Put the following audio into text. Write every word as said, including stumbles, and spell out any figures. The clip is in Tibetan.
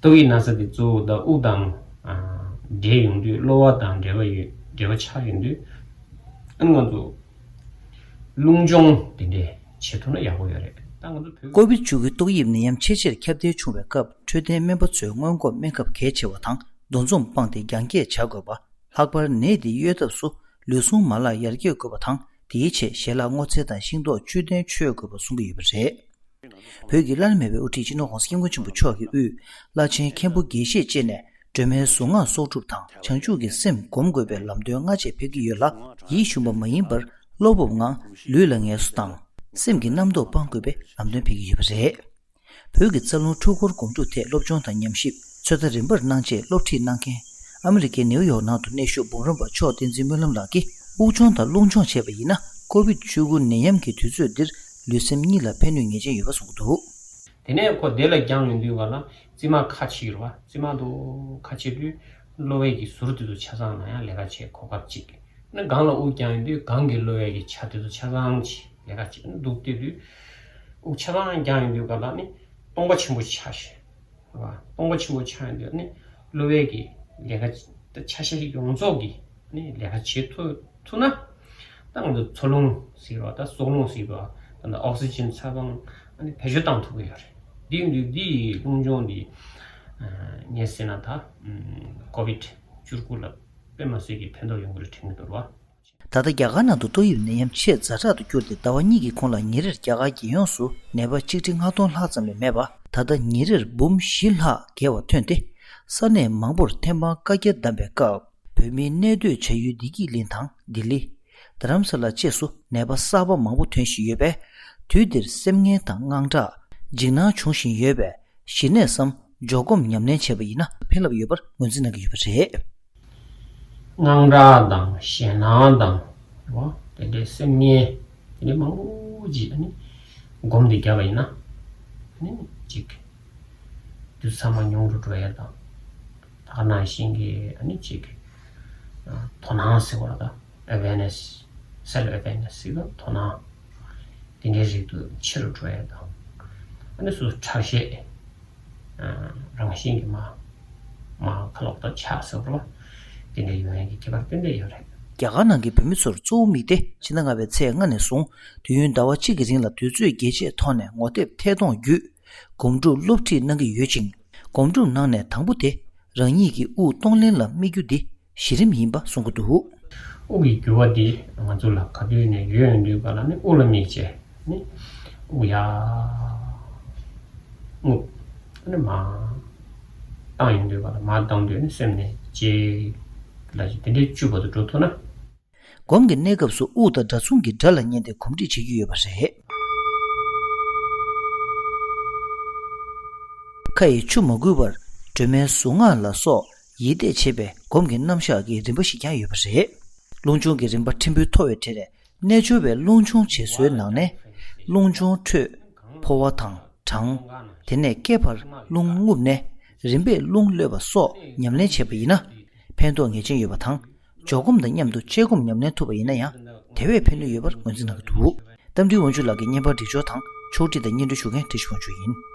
ཏོག་དབྱིབས་ན་ཚ་དེ་གཙོ་བོ་ད་དབུགས་དང་འབྲེལ་ཡོང་དུས། གློ་བ་དང་འབྲེལ་བ་ཡོད། འབྲེལ་བ་ཆགས་ཡོང་དུས། ཨ་ནི་ང་ཚོ་རླུང་སྦྱོང་དེ་འདྲས་བྱེད་ཐུབ་ན་ཡག་པོ་ཡོད་རེད། ད་ང་ཚོ་བོད། ཀོ་བིད་བཅུ་དགུ་ཏོག་དབྱིབས་ནད་ཡམས་ཆེས་ཆེར་ཁྱབ་གདལ་བྱུང་བའི་སྐབས། འཕྲོད་བསྟེན་སྨན་པ་ཚོས་སྔོན་འགོག་སྨན་ཁབ་གལ་ཆེ་བ་དང་། འདུ་འཛོམས་སྤངས་ཏེ་རྒྱང་བཀྱེད་བྱ་དགོས་པ། ལྷག་པར་ནད་འདི་གཡོལ་ཐབས་སུ་ལུས་ཟུངས་མ་ལག་ཡར་རྒྱས་དགོས་པ་དང་། དེའི་ཆེད་ཞལ་ལག་སྔོ་ཚལ་དང་ཤིང་ཏོག་བཅུད་ལྡན་མཆོད་དགོས་པ་གསུང་གི་ཡོད་པ་རེད། བོད་ཀྱི་བླ་ན་མེད་པའི་དབུ་ཁྲིད་སྤྱི་ནོར་༸གོང་ས་༸སྐྱབས་མགོན་ཆེན་པོ་མཆོག་གི་དབུས། བླ་ཆེན་མཁན་པོ་དགེ་བཤེས་བཅས་ནས། སྒྲོལ་མའི་གཟུངས་སྔགས་གསོག་སྒྲུབ་དང་། བྱང་ཆུབ་ཀྱི་སེམས་སྒོམ་དགོས་པའི་ལམ་སྟོན་སྔ་རྗེས་ཕེབས་ཀྱི་ཡོད་ལ། ཡིད་ཞུམ་པ་མ་ཡིན་པར་བློ་སྤོབས་ངང་ལུས་ལ་ངལ་གསོ་དང་། སེམས་ཀྱི་རྣམ་རྟོག་སྤང་དགོས་པའི་ལམ་སྟོན་ཕེབས་ཀྱི་ཡོད་པ་རེད། བོད་ཀྱི་རྩ་རླུང་འཕྲུལ་འཁོར་སྒོམ་སྒྲུབ་ཐད་སློབ་སྦྱོང་དང་ཉམས་ཞིབ་ཚོད་ལྟ་རིམ་པར་གནང་རྗེས། སློབ་ཁྲིད་གནང་མཁན་ཨ་མི་རི་ཀའི་ནེའུ་ཡོག་ནང་དུ་གནས་བཞུགས་འབུམ་རམས་པ་མཆོག་བསྟན་འཛིན་སྨོན་ལམ་ལགས་ཀྱིས། དབུགས་སྦྱོང་དང་རླུང་སྦྱོང་བྱས་པ་ཡིན་ན། ཀོ་བིད་བཅུ་དགུ་ནད་ཡམས་ཀྱི་དུས་ཚོད་འདིར་ལུས་སེམས་གཉིས་ལ་ཕན་ནུས་ངེས་ཅན་ཡོད་པ་གསུངས་འདུག། དེ་ནས་ཁོ་དེ་ལ་རྒྱང་ཡོང་དུས་ག་ལ་རྩིབ་མ་ཁ་ཕྱེ་རུ་བ། རྩིབ་མ་དུ་ཁ་ཕྱེ་དུས་གློ་བའི་གི་ཟུར་དེ་ཚོ་ཆ་ཚང་ལ་ཡང་ལས་ཀ་བྱེད་གོ་སྐབས་གཅིག། ནི་སྒང་ལ་དབུགས་རྒྱང་ཡོང་དུས་སྒང་གི་གློ་བའི་གི་ཆ་དེ་ཚོ་ཆ་ཚང་གཅིག་ལས་ཀ་བྱེད། ནི་འདུག་བལྟས་དུས་དབུགས་ཆ་ཚང་རྒྱང་ཡོང་དུས་ག་ལ་ནི་སྟོང་པ་ཆེན་པོ་ཆགས་ཤིང་། རེད་བ། སྟོང་པ་ཆེན་པོ་ཆགས་ཡོང་དུས་ནི་གློ་བའི་གི་ལས་ཀ་ཆ་ཤས་ཡོངས་རྫོགས་ཀྱི་ནི་ལས་ཀ་བྱེད་ཐུབ་ཐུབ་ན། ད་ང་ཚོ་འཚོ་རླུང་ཟེར་བ་དང་སྲོག་རླུང་ཟེར་བ་དང་། ད་ཨོག་སི་ཇན་ཚ་གྲང་ཨ་ནི་བེད་སྤྱོད་བཏང་ཐུབ་ཀྱི་ཡོད་རེད། འདི་ཡིན་དུས་འདི་ཡི་རླུང་སྦྱོང་འདི་ངས་ཟེར་ན་ད་ཀོ་བིད་བཅུ་དགུ་ལ་དཔེ་མ་སྲིད་ཀྱི་ཕན་ཐོགས་ཡོང་གི་རེད་དྲན་གྱི་འདུག་རེད་བ། ད་ལྟ་རྒྱ་གར་ནང་དུ་ཏོག་དབྱིབས་ནད་ཡམས་ཆེས་ཛ་དྲག་ཏུ་གྱུར་ཏེ། ཟླ་བ་གཉིས་ཀྱི་གོང་ལ་ཉིན་རེར་རྒྱ་གར་རྒྱལ་ཡོངས་སུ་ནད་པ་ཆིག་ཁྲི་ལྔ་སྟོང་ལྷག་ཙམ་ལས་མེད་པ། ད་ལྟ་ཉིན་རེར་འབུམ་བཞི་ལྷག་བརྒལ་བ་ཐོན་ཏེ། ས་གནས་མང་པོར་ཐེམ་སྤང་བཀའ་རྒྱ་བསྡམས་པའི་སྐབས། བོད་མིའི་གནས་སྡོད་བྱ་ཡུལ་བདེ་སྐྱིད་གླིང་དང་ལྡི་ལི། རྡ་རམ་ས་ལ་བཅས་སུ་ནད་པ་གསར་པ་མང་པོ་ཐོན་བཞིན་ཡོད་པས། དུས་འདིར་སེམས་ངལ་དང་དངངས་སྐྲག་འཇིགས་སྣང་བྱུང་བཞིན་ཡོད་པས། གཞི་ནས་བསམ། འཇོག་སྒོམ་ཉམས་ལེན་བྱས་པ་ཡིན་ན་ཕན་རླབས་ཡོད་པར་ངོས་འཛིན་གནང་གི་ཡོད་པ་རེད། དངངས་སྐྲག་དང་ཞེད་སྣང་དང་། རེད་བ། དེ་འདྲའི་སེམས་ངལ་དེ་འདྲའི་མང་པོ་ཅིག་ཨ་ནི་སྒོམ་དེ་བརྒྱབ་པ་ཡིན་ན། ཨ་ནི་ཅིག་དུས་ཚང་མ་ཉུང་རུ་འགྲོ་ཡ་དང་། ད་ག་ནང་བཞིན་གྱི་ཨ་ནི་ཅིག་དོ་སྣང་ཟེར་བ་ལ་ད་awareness, self awareness ཟེར་དང་དོ་སྣང་དེ་འདྲའི་རིགས་དུ་ཆེ་རུ་འགྲོ་ཡ་དང་། ཨ་ནི་སོ་སོ་ཁྲག་ཤེད་རང་བཞིན་གྱིས་མར་མར་ཁ་ལོག་ཏུ་ཆགས་ཟེར་བ་དེ་འདྲ་ཡོང་ཡ་གི་ཁྱད་པར་ཏན་ཏན་ཡོད་རེད། རྒྱ་གར་ནང་གི་བོད་མི་ཚོར་གཙོ་བོ་དམིགས་ཏེ། ཕྱི་ཟླ་ལྔ་པའི་ཚེས་ལྔ་ནས་བཟུང་དུས་ཡུན་ཟླ་བ་གཅིག་གི་རིང་ལ་དུས་ཚོད་རྒྱས་ཆའི་ཐོག་ནས་ངོ་དེབ་ཐད་གཏོང་བརྒྱུད་སྒོམ་སྒྲུབ་སློབ་ཁྲིད་གནང་གི་ཡོད་ཅིང་། སྒོམ་སྒྲུབ་ནང་ནས་དང་པོ་དེ་རང་ཉིད་ཀྱི་དབུགས་གཏོང་ལེན་ལ་དམིགས་རྒྱུ་འདི་གཞི་རིམ་ཡིན་པ་གསུང་གི་འདུག། དབུགས་ཀྱི་རྒྱུ་བ་འདི་ང་ཚོ་ལ་ག་དུས་ནས་ཡོད་ཡོང་དུས་ག་ལ་ནི་དབུགས་ལ་དམིགས་བྱས་ནི་དབུགས་ཡར་རྔུབ། ཨ་ནི་མར་བཏང་ཡོང་དུས་ག་ལ་མར་བཏང་དུས་ནི་སེམས་ནས་གཅིག་ལ་གཅིག་དེ་འདྲའི་བཅུ་བར་དུ་འགྲོ་ཐུབ་ན། སྒོམ་གྱི་གནས་སྐབས་སུ་དབུགས་དང་སྒྲ་མཚུངས་ཀྱི་སྒྲ་ལ་ཉན་ཏེ་གོམས་འདྲིས་བྱེད་ཀྱི་ཡོད་པ་རེད། ཁ་ཡི་ཆུ་མ་འགུལ་བར་སྒྲོལ་མའི་གཟུངས་སྔགས་ལ་སོགས་ཡིད་གཏད་བྱེད་པའི་སྒོམ་གྱི་རྣམ་གཞག་གི་རིམ་པ་ཞིག་ཀྱང་ཡོད་པ་རེད། རླུང་སྦྱོང་གི་རིམ་པ་ཕྲན་བུ་མཐོ་བའི་གྲས་ནས། རྣལ་འབྱོར་བའི་རླུང་སྦྱོང་བྱེད་སྲོལ་ནང་ནས། རླུང་སྦྱོང་ཁྲོད་ཕོ་བ་དང་བྲང་། དེ་ནས་སྐེད་བར་རླུང་རྔུབ་ནས། རིམ་པས་རླུང་གློད་པ་སོགས་ཉམས་ལེན་བྱས་པ་ཡིན་ན། ཕན་ཐོགས་ངེས་ཅན་ཡོད་པ་དང་། འཇོག་སྒོམ་དང་མཉམ་དུ་དཔྱད་སྒོམ་ཉམས་ལེན་ཐུབ་པ་ཡིན་ན་ཡང་དེ་བས་ཕན་ནུས་ཡོད་པར་ངོས་འཛིན་གནང་གི་འདུག། རྟ་མགྲིན་དབང་ཕྱུག་ལགས་ཀྱི་བརྙན་པར་སྒྲིག་སྦྱོར་དང་ཕྱོགས་སྒྲིག་དང་སྙན་སྒྲོན་ཞུ་མཁན་བཀྲ་ཤིས་དབང་ཕྱུག་ཡིན།